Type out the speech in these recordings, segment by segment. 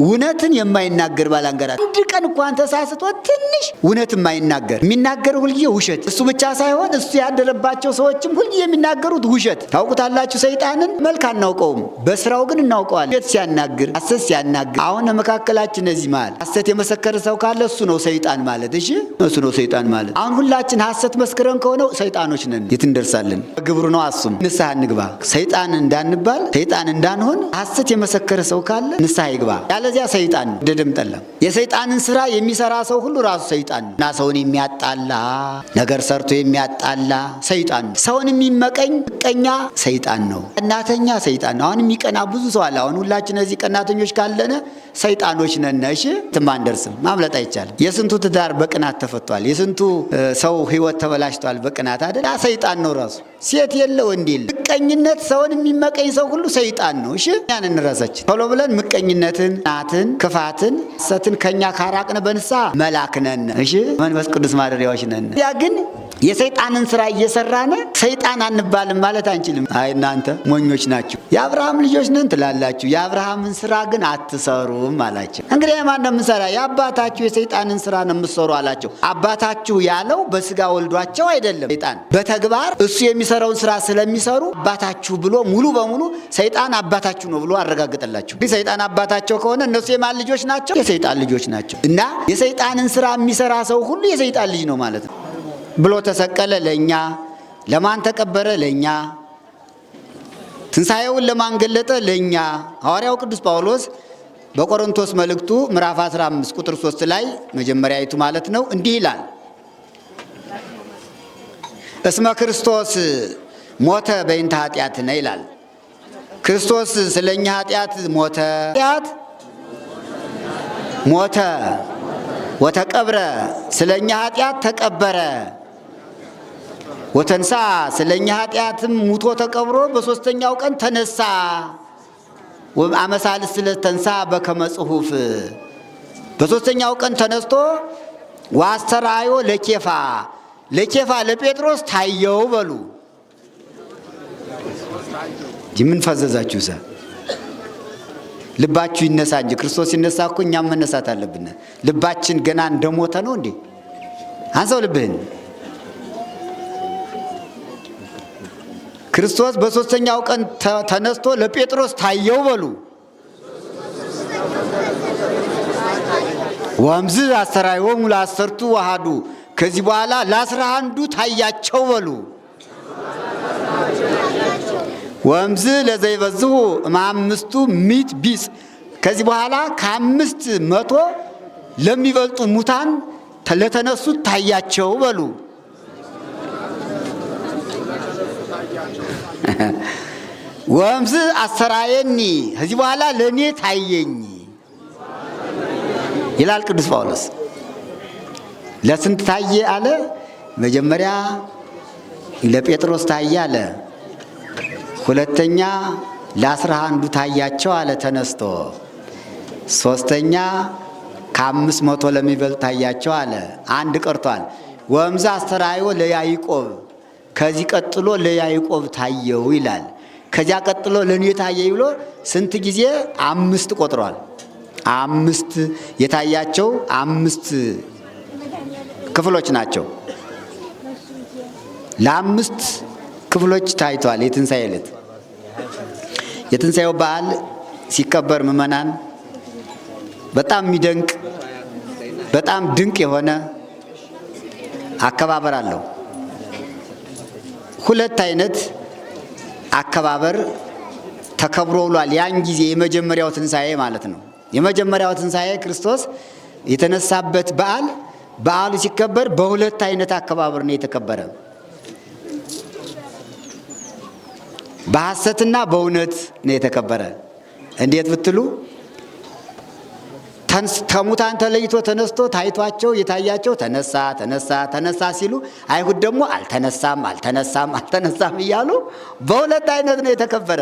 እውነትን የማይናገር ባላንጋራ፣ አንድ ቀን እንኳን ተሳስቶ ትንሽ እውነት የማይናገር፣ የሚናገር ሁልጊዜ ውሸት። እሱ ብቻ ሳይሆን እሱ ያደረባቸው ሰዎችም ሁልጊዜ የሚናገሩት ውሸት። ታውቁታላችሁ፣ ሰይጣንን መልክ አናውቀውም፣ በስራው ግን እናውቀዋለን። ውሸት ሲያናግር፣ ሐሰት ሲያናግር። አሁን መካከላችን እዚህ መሃል ሐሰት የመሰከረ ሰው ካለ እሱ ነው ሰይጣን ማለት። እሺ፣ እሱ ነው ሰይጣን ማለት። አሁን ሁላችን ሐሰት መስክረን ከሆነ ሰይጣኖች ነን። የት እንደርሳለን? ግብሩ ነው። እሱም ንስሐ እንግባ። ሰይጣን እንዳንባል፣ ሰይጣን እንዳንሆን ሐሰት የመሰከረ ሰው ካለ ንስሐ ይግባ። ያለዚያ ሰይጣን ነው። ደደም ጠላም የሰይጣንን ስራ የሚሰራ ሰው ሁሉ ራሱ ሰይጣን ነው። እና ሰውን የሚያጣላ፣ ነገር ሰርቶ የሚያጣላ ሰይጣን ነው። ሰውን የሚመቀኝ ምቀኛ ሰይጣን ነው። ቀናተኛ ሰይጣን ነው። አሁን የሚቀና ብዙ ሰው አለ። አሁን ሁላችን እዚህ ቀናተኞች ካለነ ሰይጣኖች ነን። እሺ፣ የትም አንደርስም። ማምለጥ አይቻልም። የስንቱ ትዳር በቅናት ተፈቷል። የስንቱ ሰው ህይወት ተበላሽቷል በቅናት አይደል? ያ ሰይጣን ነው ራሱ። ሴት የለ ወንድ የለ። ምቀኝነት፣ ሰውን የሚመቀኝ ሰው ሁሉ ሰይጣን ነው። እሺ፣ ያን እንረሳችን ቶሎ ብለን ምቀኝነትን፣ ናትን፣ ክፋትን፣ ሐሰትን ከኛ ካራቅን በንስሐ መላክ ነን። እሺ፣ መንፈስ ቅዱስ ማደሪያዎች ነን። ያ ግን የሰይጣንን ስራ እየሰራን ሰይጣን አንባልም ማለት አንችልም። አይ እናንተ ሞኞች ናችሁ፣ የአብርሃም ልጆች ነን ትላላችሁ፣ የአብርሃምን ስራ ግን አትሰሩም አላቸው። እንግዲህ የማን ነው የምንሰራ? የአባታችሁ የሰይጣንን ስራ ነው የምትሰሩ አላቸው። አባታችሁ ያለው በስጋ ወልዷቸው አይደለም። ሰይጣን በተግባር እሱ የሚሰራውን ስራ ስለሚሰሩ አባታችሁ ብሎ ሙሉ በሙሉ ሰይጣን አባታችሁ ነው ብሎ አረጋግጠላቸው። እንግዲህ ሰይጣን አባታቸው ከሆነ እነሱ የማን ልጆች ናቸው? የሰይጣን ልጆች ናቸው። እና የሰይጣንን ስራ የሚሰራ ሰው ሁሉ የሰይጣን ልጅ ነው ማለት ነው። ብሎ ተሰቀለ ለኛ፣ ለማን ተቀበረ? ለኛ። ትንሣኤውን ለማን ገለጠ? ለኛ። ሐዋርያው ቅዱስ ጳውሎስ በቆሮንቶስ መልእክቱ ምዕራፍ 15 ቁጥር 3 ላይ መጀመሪያይቱ ማለት ነው እንዲህ ይላል። እስመ ክርስቶስ ሞተ በእንተ ኃጢአትነ ይላል። ክርስቶስ ስለኛ ኃጢአት ሞተ። ኃጢአት ሞተ ወተቀብረ፣ ስለኛ ኃጢአት ተቀበረ። ወተንሳ፣ ስለኛ ኃጢአትም ሙቶ ተቀብሮ በሶስተኛው ቀን ተነሳ። አመሳልስ ስለተንሳ በከመ ጽሑፍ፣ በሶስተኛው ቀን ተነስቶ ዋስተራዮ ለኬፋ፣ ለኬፋ ለጴጥሮስ ታየው በሉ። ምን ፈዘዛችሁ? እዛ ልባችሁ ይነሳ እንጂ ክርስቶስ ሲነሳ እኮ እኛም መነሳት አለብን። ልባችን ገና እንደሞተ ነው እንዴ? አንሳው ልብህን። ክርስቶስ በሶስተኛው ቀን ተነስቶ ለጴጥሮስ ታየው በሉ። ወምዝ አስተራዮሙ ለአሰርቱ ወአሐዱ፣ ከዚህ በኋላ ለ11ዱ ታያቸው በሉ። ወምዝ ለዘይበዝሁ እምአምስቱ ምዕት ቢጽ፣ ከዚህ በኋላ ከ500 ለሚበልጡ ሙታን ለተነሱት ታያቸው በሉ። ወምዝ አስተራየኒ፣ ከዚህ በኋላ ለኔ ታየኝ ይላል ቅዱስ ጳውሎስ። ለስንት ታየ አለ? መጀመሪያ ለጴጥሮስ ታየ አለ። ሁለተኛ ለ11ዱ ታያቸው አለ ተነስቶ። ሶስተኛ ከ500 ለሚበልጥ ታያቸው አለ። አንድ ቀርቷል። ወምዝ አስተራዮ ለያዕቆብ፣ ከዚህ ቀጥሎ ለያዕቆብ ታየው ይላል። ከዚያ ቀጥሎ ለኔ ታየኝ ብሎ ስንት ጊዜ 5 ቆጥሯል። 5 የታያቸው 5 ክፍሎች ናቸው። ለ5 ክፍሎች ታይቷል። የትንሣኤ ዕለት የትንሣኤው በዓል ሲከበር ምዕመናን በጣም የሚደንቅ በጣም ድንቅ የሆነ አከባበር አለው። ሁለት አይነት አከባበር ተከብሮ ውሏል። ያን ጊዜ የመጀመሪያው ትንሣኤ ማለት ነው። የመጀመሪያው ትንሣኤ ክርስቶስ የተነሳበት በዓል በዓሉ ሲከበር በሁለት አይነት አከባበር ነው የተከበረ። በሐሰትና በእውነት ነው የተከበረ። እንዴት ብትሉ ከሙታን ተለይቶ ተነስቶ ታይቷቸው የታያቸው ተነሳ ተነሳ ተነሳ ሲሉ አይሁድ ደግሞ አልተነሳም አልተነሳም አልተነሳም እያሉ በሁለት አይነት ነው የተከበረ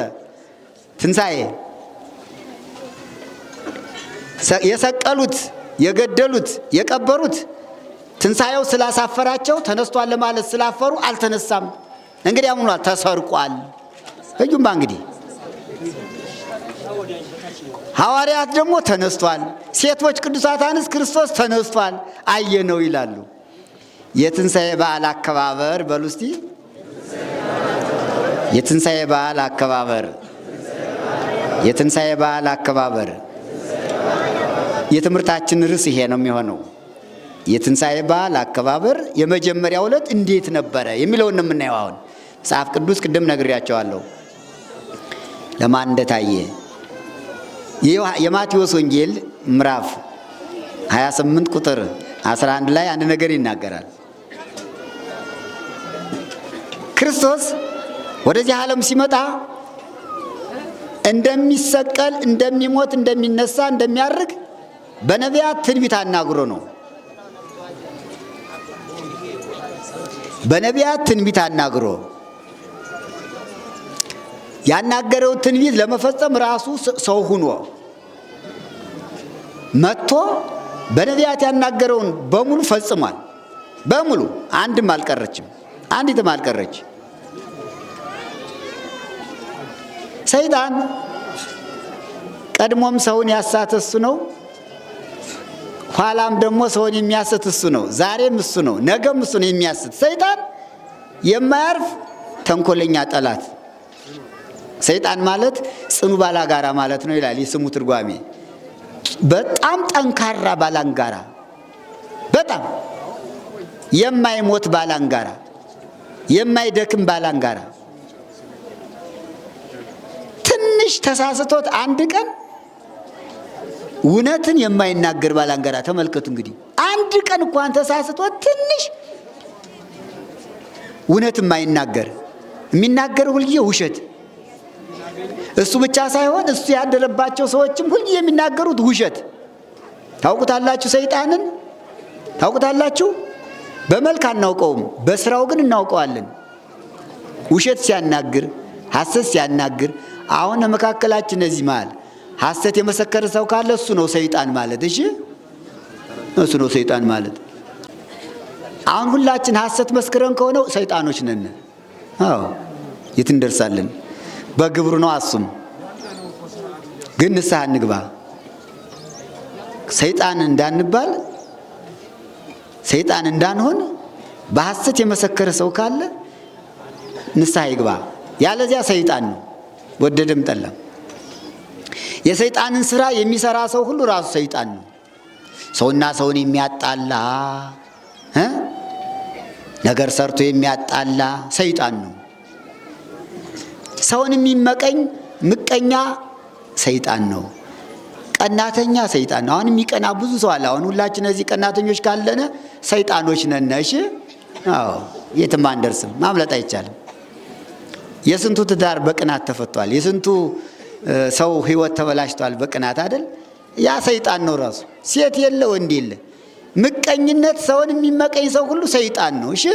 ትንሣኤ። የሰቀሉት የገደሉት የቀበሩት ትንሣኤው ስላሳፈራቸው ተነስቷል ለማለት ስላፈሩ አልተነሳም። እንግዲህ አምኗል ተሰርቋል። እዩማ እንግዲህ ሐዋርያት ደግሞ ተነስቷል፣ ሴቶች ቅዱሳት አንስት ክርስቶስ ተነስቷል አየነው ይላሉ። የትንሣኤ በዓል አከባበር በሉ እስቲ። የትንሣኤ በዓል አከባበር፣ የትንሣኤ በዓል አከባበር የትምህርታችን ርዕስ ይሄ ነው የሚሆነው። የትንሣኤ በዓል አከባበር የመጀመሪያው ዕለት እንዴት ነበረ የሚለውን ነው የምናየው። አሁን መጽሐፍ ቅዱስ ቅድም ነግሬያቸዋለሁ ለማን እንደታየ። የማቴዎስ ወንጌል ምዕራፍ 28 ቁጥር 11 ላይ አንድ ነገር ይናገራል። ክርስቶስ ወደዚህ ዓለም ሲመጣ እንደሚሰቀል፣ እንደሚሞት፣ እንደሚነሳ፣ እንደሚያርግ በነቢያት ትንቢት አናግሮ ነው። በነቢያት ትንቢት አናግሮ ያናገረው ትንቢት ለመፈጸም ራሱ ሰው ሁኖ መጥቶ በነቢያት ያናገረውን በሙሉ ፈጽሟል። በሙሉ አንድም አልቀረችም፣ አንዲትም አልቀረች። ሰይጣን ቀድሞም ሰውን ያሳተ እሱ ነው። ኋላም ደግሞ ሰውን የሚያስት እሱ ነው። ዛሬም እሱ ነው፣ ነገም እሱ ነው የሚያስት። ሰይጣን የማያርፍ ተንኮለኛ ጠላት። ሰይጣን ማለት ጽኑ ባላጋራ ማለት ነው ይላል የስሙ ትርጓሜ። በጣም ጠንካራ ባላንጋራ፣ በጣም የማይሞት ባላንጋራ፣ የማይደክም ባላንጋራ። ትንሽ ተሳስቶት አንድ ቀን እውነትን የማይናገር ባላንጋራ። ተመልከቱ እንግዲህ አንድ ቀን እንኳን ተሳስቶት ትንሽ እውነት የማይናገር፣ የሚናገር ሁልጊዜ ውሸት። እሱ ብቻ ሳይሆን እሱ ያደረባቸው ሰዎችም ሁልጊዜ የሚናገሩት ውሸት። ታውቁታላችሁ፣ ሰይጣንን ታውቁታላችሁ። በመልክ አናውቀውም፣ በስራው ግን እናውቀዋለን። ውሸት ሲያናግር፣ ሐሰት ሲያናግር። አሁን መካከላችን እዚህ መሃል ሐሰት የመሰከረ ሰው ካለ እሱ ነው ሰይጣን ማለት። እሺ፣ እሱ ነው ሰይጣን ማለት። አሁን ሁላችን ሐሰት መስክረን ከሆነ ሰይጣኖች ነን። አዎ፣ የት እንደርሳለን? በግብሩ ነው። አሱም ግን ንስሐ እንግባ፣ ሰይጣን እንዳንባል፣ ሰይጣን እንዳንሆን። በሐሰት የመሰከረ ሰው ካለ ንስሐ ይግባ። ያለዚያ ሰይጣን ነው፣ ወደደም ጠላም። የሰይጣንን ስራ የሚሰራ ሰው ሁሉ ራሱ ሰይጣን ነው። ሰውና ሰውን የሚያጣላ፣ ነገር ሰርቶ የሚያጣላ ሰይጣን ነው። ሰውን የሚመቀኝ ምቀኛ ሰይጣን ነው። ቀናተኛ ሰይጣን ነው። አሁን የሚቀና ብዙ ሰው አለ። አሁን ሁላችን እዚህ ቀናተኞች ካለነ ሰይጣኖች ነን። እሺ፣ አዎ፣ የትም አንደርስም፣ ማምለጥ አይቻልም። የስንቱ ትዳር በቅናት ተፈቷል። የስንቱ ሰው ህይወት ተበላሽቷል በቅናት አይደል? ያ ሰይጣን ነው ራሱ። ሴት የለ ወንድ የለ። ምቀኝነት፣ ሰውን የሚመቀኝ ሰው ሁሉ ሰይጣን ነው። እሺ፣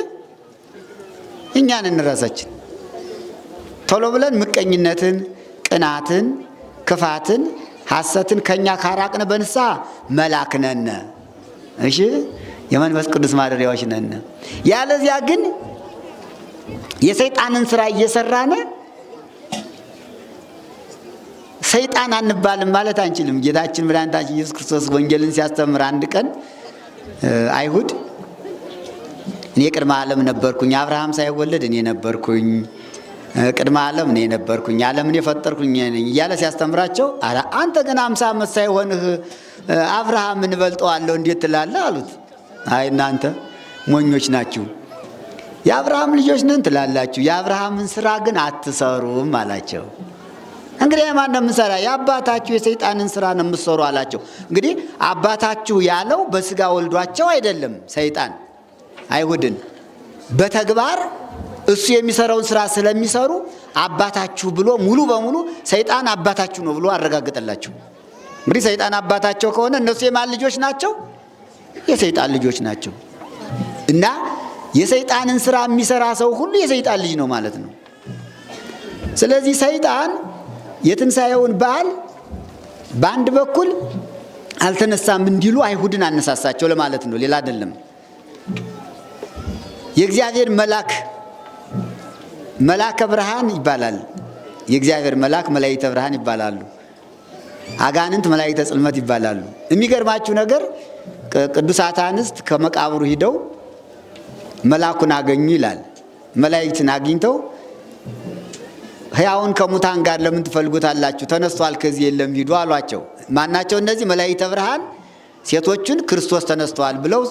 እኛን እንራሳችን ቶሎ ብለን ምቀኝነትን፣ ቅናትን፣ ክፋትን፣ ሐሰትን ከኛ ካራቅን በንስሐ መላክ ነን። እሺ፣ የመንፈስ ቅዱስ ማደሪያዎች ነን። ያለዚያ ግን የሰይጣንን ስራ እየሰራን ሰይጣን አንባልም ማለት አንችልም። ጌታችን መድኃኒታችን ኢየሱስ ክርስቶስ ወንጌልን ሲያስተምር አንድ ቀን አይሁድ እኔ ቅድመ ዓለም ነበርኩኝ፣ አብርሃም ሳይወለድ እኔ ነበርኩኝ፣ ቅድመ ዓለም እኔ ነበርኩኝ፣ ዓለምን የፈጠርኩኝ ነኝ እያለ ሲያስተምራቸው፣ አንተ ገና 50 ዓመት ሳይሆንህ አብርሃምን እበልጠዋለሁ እንዴት ትላለህ አሉት። አይ እናንተ ሞኞች ናችሁ፣ የአብርሃም ልጆች ነን ትላላችሁ፣ የአብርሃምን ስራ ግን አትሰሩም አላቸው። እንግዲህ የማን ነው የምንሰራ? የአባታችሁ የሰይጣንን ስራ ነው የምትሰሩ አላቸው። እንግዲህ አባታችሁ ያለው በስጋ ወልዷቸው አይደለም ሰይጣን አይሁድን፣ በተግባር እሱ የሚሰራውን ስራ ስለሚሰሩ አባታችሁ ብሎ ሙሉ በሙሉ ሰይጣን አባታችሁ ነው ብሎ አረጋግጠላቸው። እንግዲህ ሰይጣን አባታቸው ከሆነ እነሱ የማን ልጆች ናቸው? የሰይጣን ልጆች ናቸው። እና የሰይጣንን ስራ የሚሰራ ሰው ሁሉ የሰይጣን ልጅ ነው ማለት ነው። ስለዚህ ሰይጣን የትንሣኤውን በዓል በአንድ በኩል አልተነሳም እንዲሉ አይሁድን አነሳሳቸው ለማለት ነው፣ ሌላ አይደለም። የእግዚአብሔር መልአክ መልአከ ብርሃን ይባላል። የእግዚአብሔር መልአክ መላእክተ ብርሃን ይባላሉ። አጋንንት መላእክተ ጽልመት ይባላሉ። የሚገርማችሁ ነገር ቅዱሳት አንስት ከመቃብሩ ሂደው መልአኩን አገኙ ይላል። መላእክትን አግኝተው ሕያውን ከሙታን ጋር ለምን ትፈልጉታላችሁ? ተነስቷል፣ ከዚህ የለም፣ ሂዱ አሏቸው። ማናቸው እነዚህ? መላእክተ ብርሃን ሴቶቹን ክርስቶስ ተነስቷል ብለው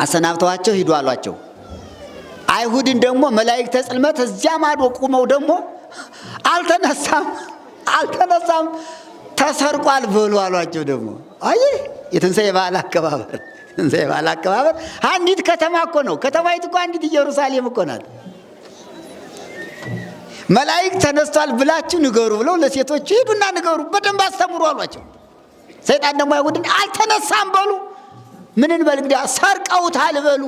አሰናብተዋቸው ሂዱ አሏቸው። አይሁድን ደግሞ መላእክተ ጽልመት እዚያ ማዶ ቁመው ደግሞ አልተነሳም አልተነሳም ተሰርቋል በሉ አሏቸው። ደግሞ አይ የትንሣኤ በዓል አከባበር ትንሣኤ በዓል አከባበር አንዲት ከተማ እኮ ነው። ከተማይቱ እኮ አንዲት ኢየሩሳሌም እኮ ናት። መላእክት ተነስቷል ብላችሁ ንገሩ ብለው ለሴቶቹ ሂዱና ንገሩ፣ በደንብ አስተምሩ አሏቸው። ሰይጣን ደግሞ አይሁድን አልተነሳም በሉ፣ ምን እንበል እንግዲህ ሰርቀውታል በሉ፣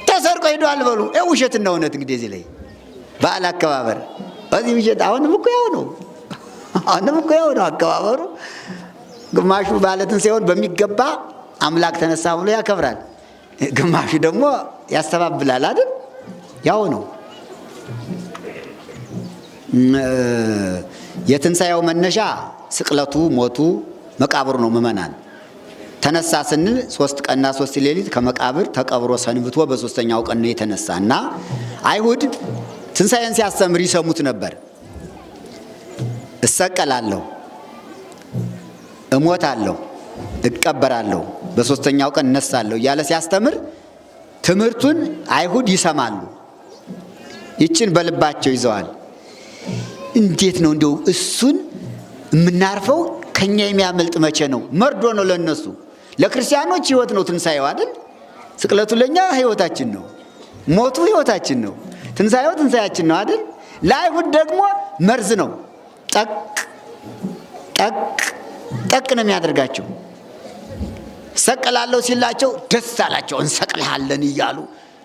ተሰርቀው ሄደዋል በሉ። ውሸትና እውነት እንግዲህ እዚህ ላይ በዓል አከባበር በዚህ ውሸት አሁንም እኮ ያው ነው። አሁንም እኮ ያው ነው አከባበሩ። ግማሹ በዓለ ትንሣኤውን በሚገባ አምላክ ተነሳ ብሎ ያከብራል፣ ግማሹ ደግሞ ያስተባብላል አይደል? ያው ነው። የትንሣኤው መነሻ ስቅለቱ፣ ሞቱ፣ መቃብሩ ነው። ምዕመናን ተነሳ ስንል 3 ቀንና 3 ሌሊት ከመቃብር ተቀብሮ ሰንብቶ በ3ኛው ቀን ነው የተነሳ እና አይሁድ ትንሣኤን ሲያስተምር ይሰሙት ነበር። እሰቀላለሁ፣ እሞታለሁ፣ እቀበራለሁ፣ በ3ኛው ቀን እነሳለሁ እያለ ሲያስተምር ትምህርቱን አይሁድ ይሰማሉ። ይችን በልባቸው ይዘዋል። እንዴት ነው እንደው እሱን የምናርፈው? ከኛ የሚያመልጥ መቼ ነው? መርዶ ነው ለነሱ። ለክርስቲያኖች ህይወት ነው ትንሣኤው አይደል? ስቅለቱ ለኛ ህይወታችን ነው። ሞቱ ህይወታችን ነው። ትንሣኤው ትንሣኤያችን ነው አይደል? ለአይሁድ ደግሞ መርዝ ነው። ጠቅ ጠቅ ጠቅ ነው የሚያደርጋቸው። ሰቅላለሁ ሲላቸው ደስ አላቸው። እንሰቅልሃለን እያሉ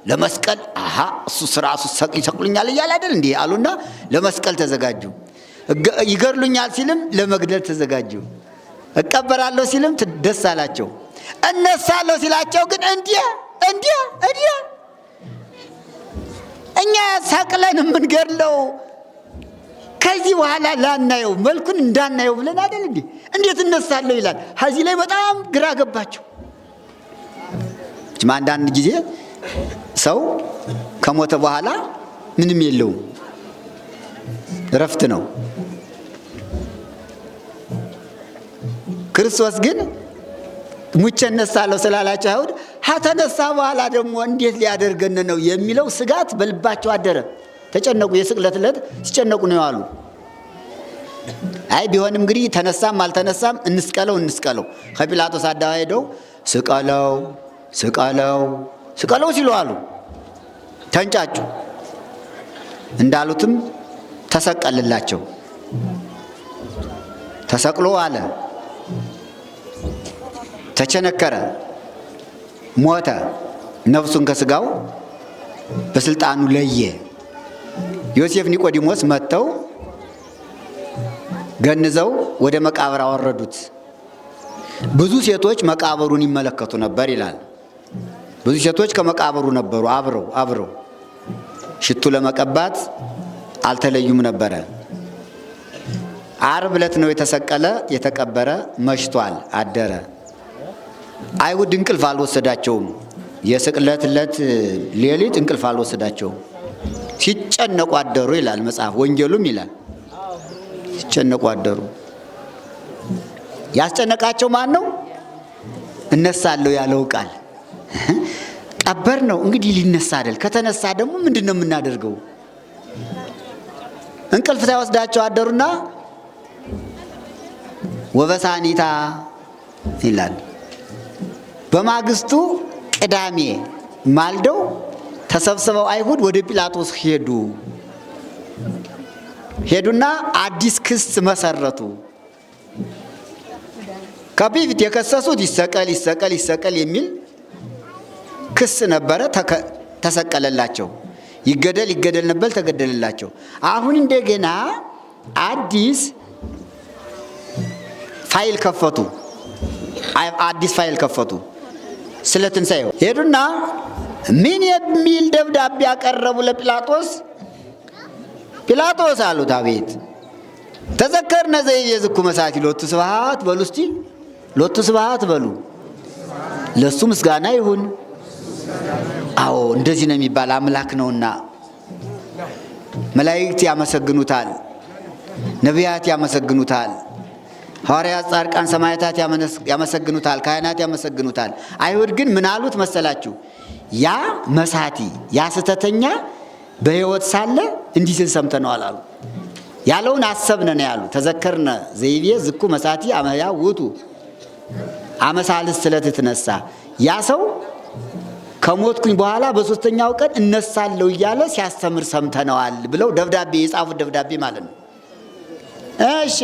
ለመስቀል አሃ እሱ ራሱ ይሰቅሉኛል እያለ አይደል እንዴ አሉና ለመስቀል ተዘጋጁ። ይገድሉኛል ሲልም ለመግደል ተዘጋጁ። እቀበራለሁ ሲልም ደስ አላቸው። እነሳለሁ ሲላቸው ግን እንዴ እንዴ እንዴ እኛ ሰቅለን የምንገድለው ከዚህ በኋላ ላናየው መልኩን እንዳናየው ብለን አይደል እንዴ? እንዴት እነሳለሁ ይላል። ከዚህ ላይ በጣም ግራ ገባቸው። አንዳንድ ጊዜ ሰው ከሞተ በኋላ ምንም የለውም፣ እረፍት ነው። ክርስቶስ ግን ሙቼ እነሳለሁ ስላላቸው አይሁድ ከተነሳ በኋላ ደግሞ እንዴት ሊያደርገን ነው የሚለው ስጋት በልባቸው አደረ። ተጨነቁ። የስቅለት ዕለት ሲጨነቁ ነው ያሉ። አይ ቢሆንም እንግዲህ ተነሳም አልተነሳም እንስቀለው እንስቀለው። ከጲላጦስ አደባባይ ሄደው ስቀለው ስቀለው ስቀለው ሲሉ አሉ። ተንጫጩ። እንዳሉትም ተሰቀልላቸው። ተሰቅሎ አለ፣ ተቸነከረ፣ ሞተ። ነፍሱን ከስጋው በስልጣኑ ለየ። ዮሴፍ ኒቆዲሞስ መጥተው ገንዘው ወደ መቃብር አወረዱት። ብዙ ሴቶች መቃብሩን ይመለከቱ ነበር ይላል። ብዙ ሴቶች ከመቃብሩ ነበሩ አብረው አብረው ሽቱ ለመቀባት አልተለዩም ነበረ። ዓርብ ዕለት ነው የተሰቀለ የተቀበረ። መሽቷል፣ አደረ። አይሁድ እንቅልፍ አልወሰዳቸውም። የስቅለት ዕለት ሌሊት እንቅልፍ አልወሰዳቸውም። ሲጨነቁ አደሩ ይላል መጽሐፍ፣ ወንጌሉም ይላል ሲጨነቁ አደሩ። ያስጨነቃቸው ማን ነው? እነሳለሁ ያለው ቃል ቀበር ነው እንግዲህ ሊነሳ አይደል? ከተነሳ ደግሞ ምንድነው የምናደርገው? እንቅልፍ ሳይወስዳቸው አደሩና ወበሳኒታ ይላል። በማግስቱ ቅዳሜ ማልደው ተሰብስበው አይሁድ ወደ ጲላጦስ ሄዱ። ሄዱና አዲስ ክስ መሰረቱ። ከበፊት የከሰሱት ይሰቀል ይሰቀል ይሰቀል የሚል ክስ ነበረ። ተሰቀለላቸው። ይገደል ይገደል ነበር፣ ተገደለላቸው። አሁን እንደገና አዲስ ፋይል ከፈቱ። አዲስ ፋይል ከፈቱ ስለ ትንሣኤው። ሄዱና ምን የሚል ደብዳቤ ያቀረቡ ለጲላጦስ? ጲላጦስ አሉት፣ አቤት። ተዘከርነ ዘይቤ ዝኩ መሳቲ ሎቱ ስብሐት በሉ እስቲ፣ ሎቱ ስብሐት በሉ። ለሱ ምስጋና ይሁን። አዎ እንደዚህ ነው የሚባል አምላክ ነውና መላእክት ያመሰግኑታል፣ ነቢያት ያመሰግኑታል፣ ሐዋርያት፣ ጻድቃን፣ ሰማዕታት ያመሰግኑታል፣ ካህናት ያመሰግኑታል። አይሁድ ግን ምን አሉት መሰላችሁ? ያ መሳቲ ያ ስተተኛ በሕይወት ሳለ እንዲህ ሲል ሰምተነዋል አሉ። ያለውን አሰብነ ነው ያሉ። ተዘከርነ ዘይቤ ዝኩ መሳቲ አመያ ውቱ አመሳልስ ስለትትነሳ ያ ሰው ከሞትኩኝ በኋላ በሶስተኛው ቀን እነሳለሁ እያለ ሲያስተምር ሰምተነዋል ብለው ደብዳቤ የጻፉት ደብዳቤ ማለት ነው። እሺ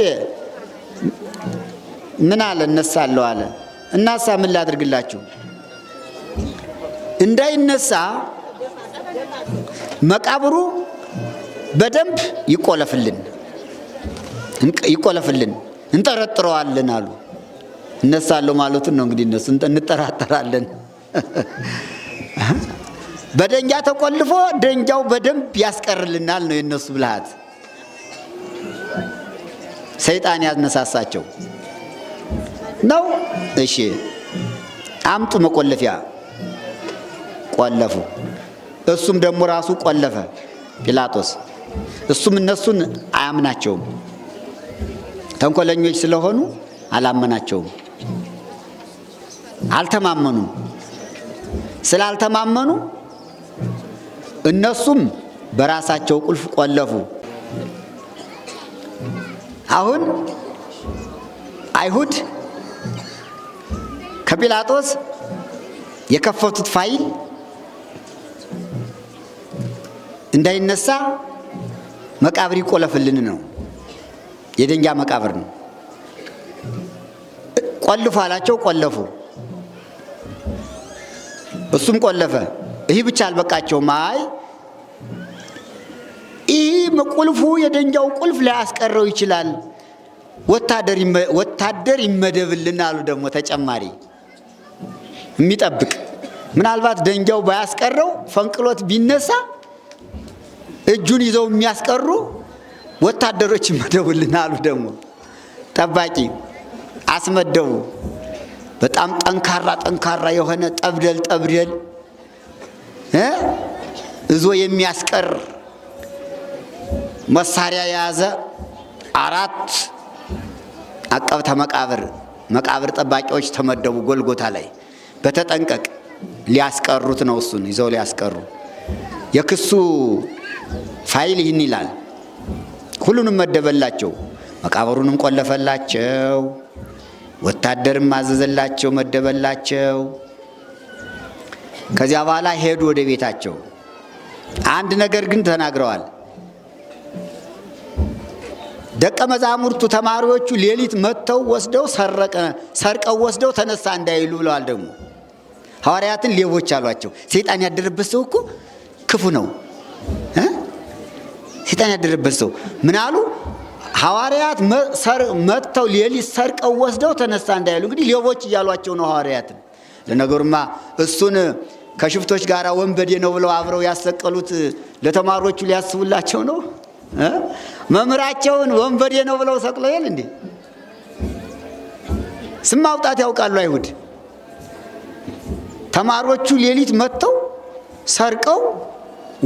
ምን አለ? እነሳለሁ አለ። እናሳ ምን ላድርግላችሁ? እንዳይነሳ መቃብሩ በደንብ ይቆለፍልን ይቆለፍልን፣ እንጠረጥረዋለን አሉ። እነሳለሁ ማለቱን ነው እንግዲህ እነሱ እንጠራጠራለን። በደንጃ ተቆልፎ ደንጃው በደንብ ያስቀርልናል ነው የነሱ ብልሃት። ሰይጣን ያነሳሳቸው ነው። እሺ አምጡ መቆለፊያ። ቆለፉ። እሱም ደግሞ ራሱ ቆለፈ ጲላጦስ። እሱም እነሱን አያምናቸውም። ተንኮለኞች ስለሆኑ አላመናቸውም። አልተማመኑም። ስላልተማመኑ እነሱም በራሳቸው ቁልፍ ቆለፉ። አሁን አይሁድ ከጲላጦስ የከፈቱት ፋይል እንዳይነሳ መቃብር ይቆለፍልን ነው። የደንጊያ መቃብር ነው። ቆልፉ አላቸው። ቆለፉ። እሱም ቆለፈ። ይህ ብቻ አልበቃቸውም። አይ ይህ ቁልፉ የደንጊያው ቁልፍ ሊያስቀረው ይችላል፣ ወታደር ይመደብልን አሉ። ደግሞ ተጨማሪ የሚጠብቅ ምናልባት ደንጊያው ባያስቀረው ፈንቅሎት ቢነሳ እጁን ይዘው የሚያስቀሩ ወታደሮች ይመደቡልን አሉ። ደግሞ ጠባቂ አስመደቡ። በጣም ጠንካራ ጠንካራ የሆነ ጠብደል ጠብደል እዞ የሚያስቀር መሳሪያ የያዘ 4 አቀብተ መቃብር መቃብር ጠባቂዎች ተመደቡ። ጎልጎታ ላይ በተጠንቀቅ ሊያስቀሩት ነው። እሱን ይዘው ሊያስቀሩ የክሱ ፋይል ይህን ይላል። ሁሉንም መደበላቸው። መቃብሩንም ቆለፈላቸው። ወታደርም አዘዘላቸው፣ መደበላቸው። ከዚያ በኋላ ሄዱ ወደ ቤታቸው። አንድ ነገር ግን ተናግረዋል። ደቀ መዛሙርቱ ተማሪዎቹ ሌሊት መጥተው ወስደው ሰርቀው ወስደው ተነሳ እንዳይሉ ብለዋል። ደግሞ ሐዋርያትን ሌቦች አሏቸው። ሰይጣን ያደረበት ሰው እኮ ክፉ ነው። ሰይጣን ያደረበት ሰው ምን አሉ? ሐዋርያት መጥተው ሌሊት ሰርቀው ወስደው ተነሳ እንዳይሉ። እንግዲህ ሌቦች እያሏቸው ነው ሐዋርያትን። ለነገሩማ እሱን ከሽፍቶች ጋር ወንበዴ ነው ብለው አብረው ያሰቀሉት ለተማሪዎቹ ሊያስቡላቸው ነው። መምህራቸውን ወንበዴ ነው ብለው ሰቅለው ይል እንዴ? ስም ማውጣት ያውቃሉ አይሁድ። ተማሪዎቹ ሌሊት መጥተው ሰርቀው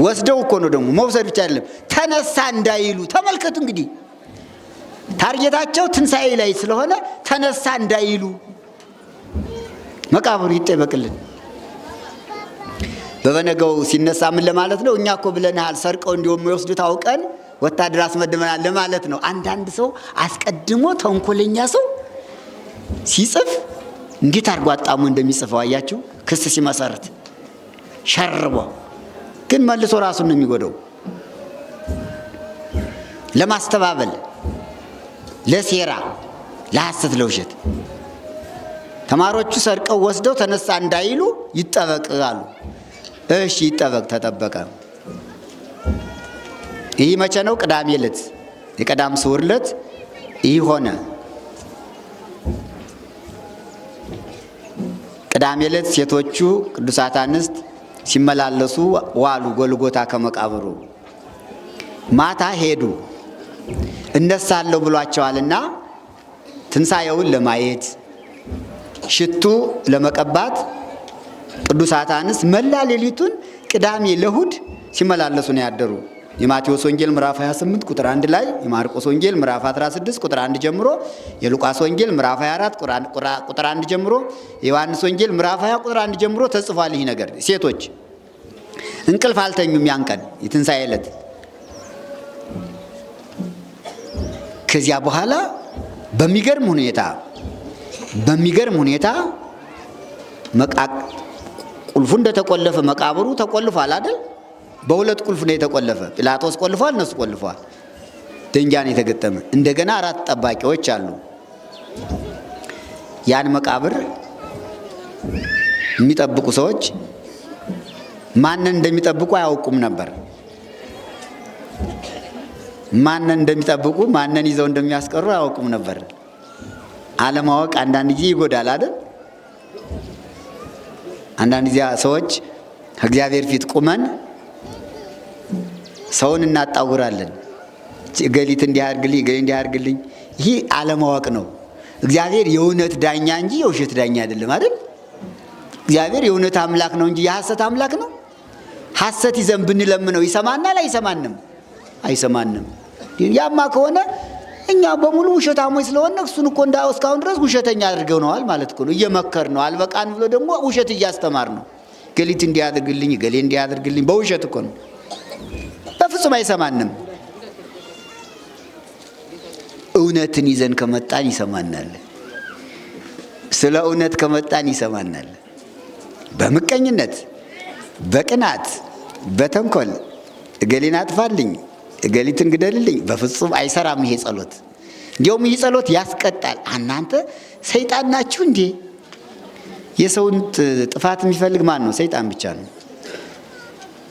ወስደው እኮ ነው። ደግሞ መውሰድ ብቻ አይደለም ተነሳ እንዳይሉ። ተመልከቱ እንግዲህ ታርጌታቸው ትንሣኤ ላይ ስለሆነ ተነሳ እንዳይሉ መቃብሩ ይጠበቅልን። በበነገው ሲነሳ ምን ለማለት ነው? እኛ እኮ ብለናል፣ ሰርቀው እንዲሁ የሚወስዱት አውቀን ወታደር አስመድመናል ለማለት ነው። አንዳንድ ሰው አስቀድሞ ተንኮለኛ ሰው ሲጽፍ እንዴት አድርጎ አጣሞ እንደሚጽፈው አያችሁ። ክስ ሲመሰርት ሸርቦ ግን መልሶ ራሱን ነው የሚጎዳው። ለማስተባበል፣ ለሴራ፣ ለሐሰት፣ ለውሸት ተማሪዎቹ ሰርቀው ወስደው ተነሳ እንዳይሉ ይጠበቅ አሉ። እሺ ይጠበቅ፣ ተጠበቀ። ይህ መቼ ነው? ቅዳሜ ዕለት፣ የቀዳም ስዑር ዕለት ይህ ሆነ። ቅዳሜ ዕለት ሴቶቹ ቅዱሳት አንስት ሲመላለሱ ዋሉ ጎልጎታ ከመቃብሩ። ማታ ሄዱ። እነሳለሁ ብሏቸዋልና ትንሣኤውን ለማየት ሽቱ ለመቀባት ቅዱሳት አንስት መላ ሌሊቱን ቅዳሜ ለእሁድ ሲመላለሱ ነው ያደሩ። የማቴዎስ ወንጌል ምዕራፍ 28 ቁጥር 1 ላይ፣ የማርቆስ ወንጌል ምዕራፍ 16 ቁጥር 1 ጀምሮ፣ የሉቃስ ወንጌል ምዕራፍ 24 ቁጥር 1 ጀምሮ፣ የዮሐንስ ወንጌል ምዕራፍ 20 ቁጥር 1 ጀምሮ ተጽፏል። ይህ ነገር ሴቶች እንቅልፍ አልተኙም ያን ቀን የትንሣኤ ዕለት። ከዚያ በኋላ በሚገርም ሁኔታ ቁልፉ እንደተቆለፈ መቃብሩ ተቆልፏል አይደል? በሁለት ቁልፍ ነው የተቆለፈ። ጲላጦስ ቆልፏል፣ እነሱ ቆልፈዋል። ድንጋይ ነው የተገጠመ። እንደገና 4 ጠባቂዎች አሉ። ያን መቃብር የሚጠብቁ ሰዎች ማንን እንደሚጠብቁ አያውቁም ነበር። ማንን እንደሚጠብቁ ማንን ይዘው እንደሚያስቀሩ አያውቁም ነበር። አለማወቅ አንዳንድ ጊዜ ይጎዳል አይደል? አንዳንድ ጊዜ ሰዎች ከእግዚአብሔር ፊት ቁመን ሰውን እናጣውራለን። እገሊት እንዲያርግልኝ እገሊ እንዲያርግልኝ፣ ይህ አለማወቅ ነው። እግዚአብሔር የእውነት ዳኛ እንጂ የውሸት ዳኛ አይደለም አይደል? እግዚአብሔር የእውነት አምላክ ነው እንጂ የሐሰት አምላክ ነው? ሐሰት ይዘን ብንለምነው ይሰማናል? አይሰማንም? አይሰማንም። ያማ ከሆነ እኛ በሙሉ ውሸታሞች ስለሆነ እሱን እኮ እስካሁን ድረስ ውሸተኛ አድርገነዋል ማለት እኮ ነው። እየመከር ነው አልበቃን ብሎ ደግሞ ውሸት እያስተማር ነው። ገሊት እንዲያደርግልኝ ገሌ እንዲያደርግልኝ በውሸት እኮ ነው። በፍጹም አይሰማንም። እውነትን ይዘን ከመጣን ይሰማናል። ስለ እውነት ከመጣን ይሰማናል። በምቀኝነት፣ በቅናት፣ በተንኮል እገሌን አጥፋልኝ እገሊትን ግደልልኝ በፍጹም አይሰራም ይሄ ጸሎት። እንዲያውም ይህ ጸሎት ያስቀጣል። እናንተ ሰይጣን ናችሁ እንዴ? የሰውን ጥፋት የሚፈልግ ማን ነው? ሰይጣን ብቻ ነው።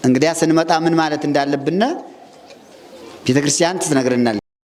እንግዲያ ስንመጣ ምን ማለት እንዳለብን ቤተክርስቲያን ትነግረናለች።